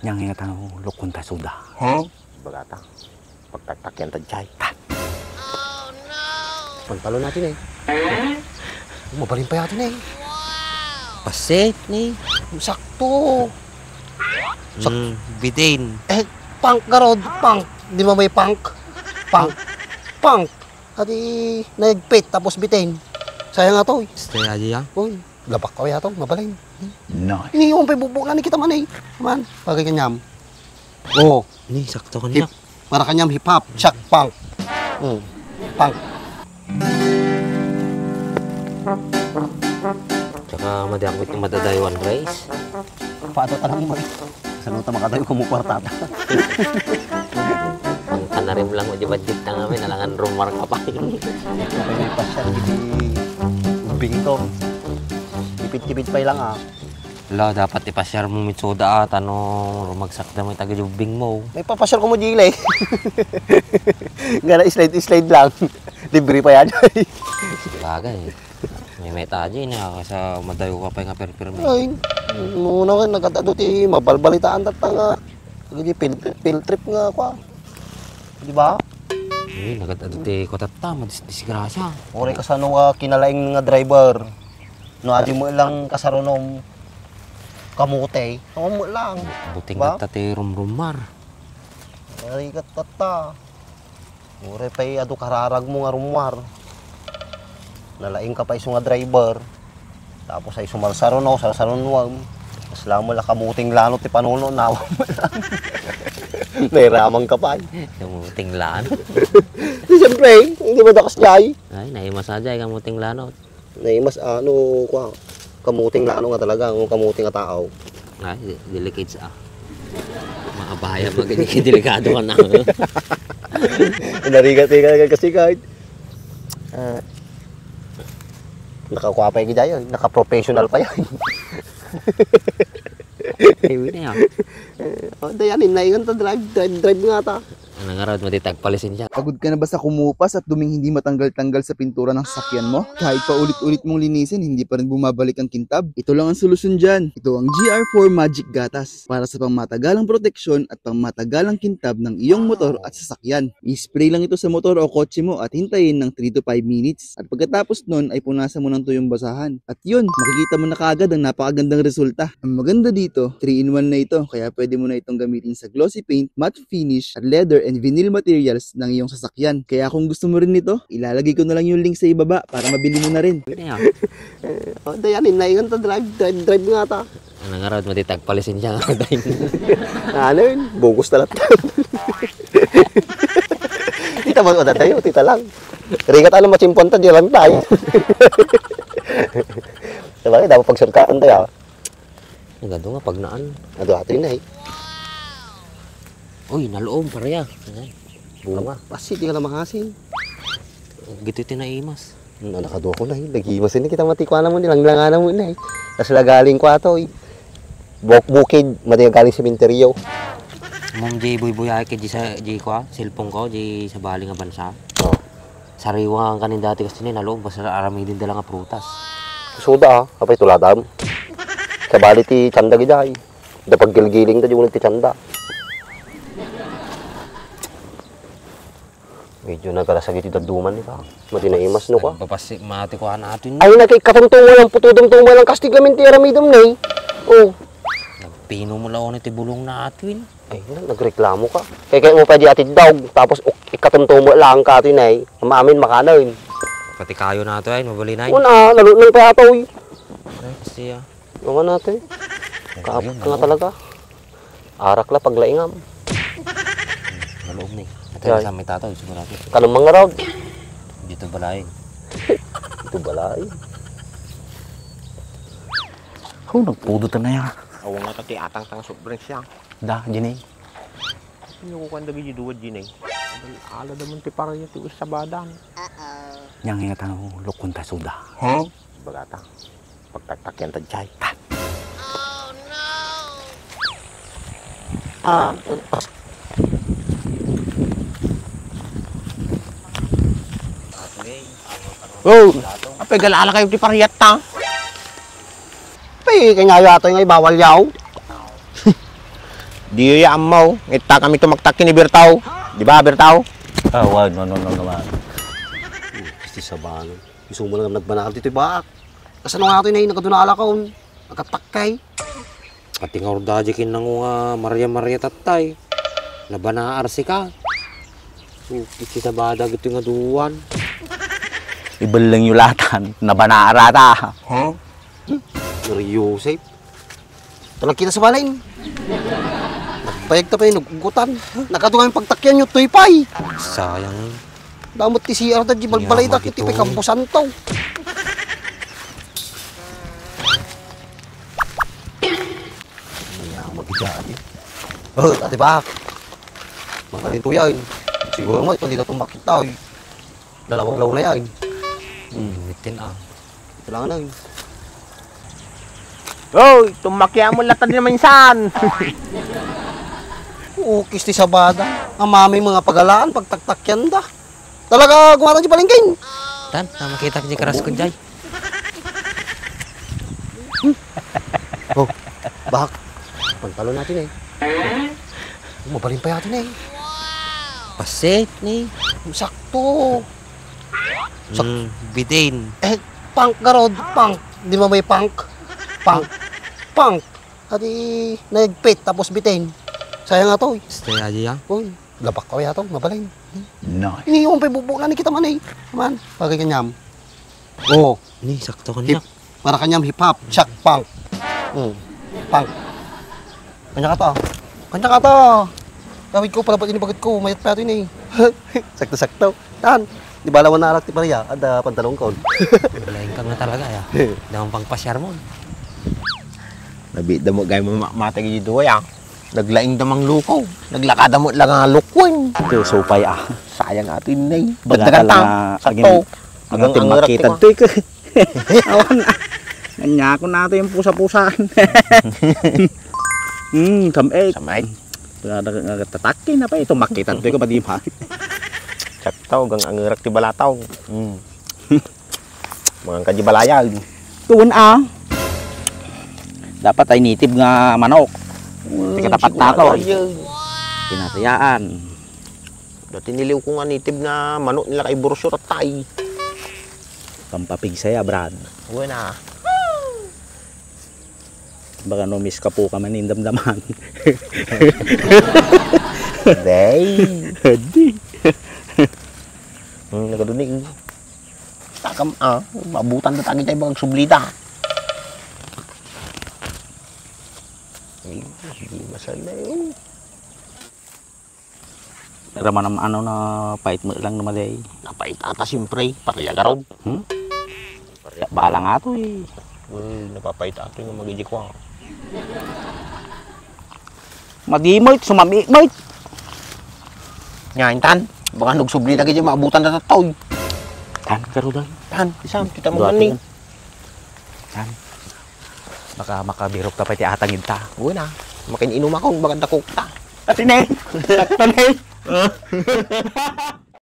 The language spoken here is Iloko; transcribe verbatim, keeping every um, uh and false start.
Nya nga nga tano lukon ta soda. Huh? Bagata. Pagtaktakian ta jay. Pantalon natin eh. Mabalin pa yata ni. Pasit ni. Sakto. Sak- Mm, bitin. Eh, punk garod, punk. Di ba may punk? Punk. Punk. Adi, nagpit, tapos bitin. Sayang nga to eh. Stay aja ya. Uy, labak ka ya to, mabalin. Nice. Iniwan pa yung bubo na ni kita man eh. Man, bagay kanyam. Oo. Ni, sakto kanya. Hip, para kanyam hip hop, shock, punk. Hmm. Punk. Tsaka madi ako ito madadayawan, guys. Paano tanong mo eh? Saan ta makadayo kung mukwarta ta? Ang kanarim lang mo di budget ta nga, may nalangan rumar ka pa. May pasyal di ubing to. Tipid-tipid pa lang ah. Ala, dapat ipasyar mo met soda, ah, tano rumagsak da met agay ubing mo. May papasyar ko mo, Jile. Nga na slide-slide lang. Libre pa yan. Bagay. May meta di na, kasa madayo ka pa nga perpermi. Ay, muna nga, nagkatado ti mabalbalitaan tatta nga. Lagi field, field trip nga, kwa. Di ba? Eh, nagkatado ti kwa tatta, madis-, disgrasya. Ore kasano nga kinalaing nga driver. No, adi mo lang kasarunom kamote. Ako mo lang. Buting ba? Tatta ti rumrumar. Ay, kat-, tatta. Uray pay adu kararag mo nga rumar. Nalaing ka pa isu nga driver. Tapos ay sumarsaruno, sarsarunuam. Mas lamo la kamuting lanot ti panuno, nawa mo lang. Nairamang ka pa. Kamuting lanot. Di, siyempre, hindi madakas jay. Ay, naimas na jay, kamuting lanot. Naimas, ano, kwa, kamuting lano nga talaga, ang kamuting nga tao. Ay, de-, delicate sa, ah. Maabaya, magiging delikado ka na. Narigat-rigat kasi kahit, ah, nakakuha pa yung gidya yun, naka-professional pa yun. Ay, wala yan. Eh, oh, dayan, inaingan ta drive, drive, drive nga ta. Ano nga raw, madi tagpalisin siya. Pagod ka na ba sa kumupas at duming hindi matanggal-tanggal sa pintura ng sasakyan mo? Kahit pa ulit-ulit mong linisin, hindi pa rin bumabalik ang kintab? Ito lang ang solusyon dyan. Ito ang G R four Magic Gatas. Para sa pangmatagalang proteksyon at pangmatagalang kintab ng iyong motor at sasakyan. I-spray lang ito sa motor o kotse mo at hintayin ng three to five minutes. At pagkatapos nun ay punasan mo ng tuyong basahan. At yun, makikita mo na kaagad ang napakagandang resulta. Ang maganda dito, three in one na ito, kaya pwede mo na itong gamitin sa glossy paint, matte finish, at leather and vinyl materials ng iyong sasakyan. Kaya kung gusto mo rin nito, ilalagay ko na lang yung link sa ibaba para mabili mo na rin. Pwede nga. Eh, oh, dayan, inaingan ta drive, drive, drive nga ta. Ano nga raw, madi tagpalisin siya nga time. Ano yun? Bugos na lang. Tita, ba, wala tayo, tita lang. Rigat, ano, machimpuan ta, di lang tayo. Diba, dapat pagsurkaan tayo. Nagado nga, pagnaan. Ado, ato yun, eh. Uy, naloob, pareha. Ayan. Bunga. Pasi, di ka na makasin. Gito tinaimas. Hmm, anak, adu ko na, eh. Nag-iimas ini, kita matikuan mo, nilanglangana mo na, eh. Tas lagaling ko ato, eh. Buk-, bukid, madi galing sementeryo. Mom, di buybuyaek di sa, di ko, ah, cellphone ko, di sa bali nga bansa. Oh. Sariwa nga kanin dati kasi ni naloob, basta aramidin da lang nga prutas. Suda, ah. Apay tuladam. Sa bali ti tianda giday. Da paggilgiling da, di mo ti tianda. Medyo nagkalasag iti daduman ni ka. Madi naimas no ka. Nagpapasi-, mati ko ana atin. Ay, nagkaikatuntungan ang putudong tungan ang kastig lamin ti aramidem ni. Oh. Nagpino mo laon iti bulong na atin. Ay, na, nagreklamo ka. Kaya, kaya mo pwede ati dog, tapos uk-, ikatuntumo lang ka atin ay. Maamin makanan. Pati kayo na to ay, mabalinay. Una, lalo nang payatoy. Ay, kasi ah. Naman natin. Ay, Kaap ayun, ka nga ano? Talaga. Arak la paglaingam. Naloob ni. Ito Yay. Yung sa may tataw, sigurado. Kanang mga raw. Dito balayin. Dito balayin. Oh, nagpudo ta na ya. Awa nga ta ti atang tang soft drinks ya. Da, Jenny. Ano ko kanda gidi duwa, Jenny? Ala daman ti paraya ti usabadan. Yang ingat ang lukon ta suda. Huh? Bagata. Pagtaktakian ta jay. Ah. Oh, apay galala kayo ti pariat ta? Apay, kanya yato nga bawal yaw. Diyo ya ammo, ngetta kami tumaktak ken ni Bertaw. Di ba, Bertaw? Ah, wa, no, no, no, no, man. Hmm, isti sabali. Isu mo lang nagbanaag ditoy baak. Kasano nga atoy nay, nakaduna alakaon? Nagkatakkay. Pati nga urdaji ken nango nga Maria-Maria tattay. Nabanaar sika. Hmm, isti sabali dagitoy nga duan. Ibellengyo latan, nabanaar ata. Huh? Maria Joseph. Talagkita sa balay. Nagpayag ta pay, naguggutan. Nakadungan pagtakyan yo, toy pay. Sayang. Damot ti C R da, di balbalay da, kiti pay kambusan to. Ay, ang magijari. Oh, ati ba? Makalito yan. Siguro mo, ito dito itong makita, eh. Dalawang law na yan. Hmm, mitin, ah. Ito lang na, eh. Hoy, tumakya mo lata din naman insan. Ukis ti sabada. Amami mga pagalaan, pagtaktakyan da. Talaga, gumatan ti palengke. Tan, na makita ko di karas ko, jay. Oh, bahak. Pantalon natin eh. Mabalin pa yata na eh. Pasit ni. Sakto. Sak- Mm, bitin. Eh, punk garod, punk. Di ba may punk? Punk. Punk. Adi, naigpit, tapos bitin. Sayang ato eh. Stay aja ya. Uy, labak ko ya to, mabalin. Nice. Ini yung pay bubo na ni kita man eh. Man, bagay kanyam. Oh, Ni, sakto ka niya. Para kanyam hip hop, shock, punk. Hmm. Punk. Kanya ka to. Kanya ka to. Kawid ko, palabat ini bagat ko. Mayat pa ito ini. Sakto-sakto. Tan, di ba lawan na arak ti paria? Ada pantalon ko. Lain ka nga talaga, ya. Damang pangpasyar mo. Nabida mo, gaya mo ma-, matag yung duwa, ya. Naglaing damang luko. Naglakada mo lang nga lukwin. Ito, supay, ah. Sayang ato yun, eh. Bagdagan ta. Sakto. Agang, agang makita to, eh. Awan, ah. Anya ko na ito yung pusa-pusaan. Hmm, samay. Samay. Tatakki na pa ito. Makita to, eh, kapag di pa. Sakto, agang angerak ti balataw. Hmm. Mangan ka di balayan. Tuon, ah. Dapat ay native nga manok. Ti katapat na to. Pinatayaan. Dati niliw ko nga native nga manok nila kay Borosyo, tatay. Pampapigsa ya, Brad. Uy na. Baka no miss ka po ka man indamdaman. Day. Di. Hmm, nagkaduni. Takam, ah, mabutan na tagi tayo bang sublita. Ay, di masala, eh. Raman am-, ano na pait mo lang naman, eh. Napait ata, siyempre. Pati agaron. Hmm? Bala nga to, eh. Uy, napapait ato yung magijik ko, ah. Madimit, sumamimit. Nya, intan. Baka nagsubli lagi dyan, maabutan na tataw. Tan, karudan. Tan, isam, kita mo Dua gani. Tan. Tan. Baka makabirok ka pa ti atangid ta. Uy na. Makin-inum ako, baka dakok ta. Ati ne. Sakto ne.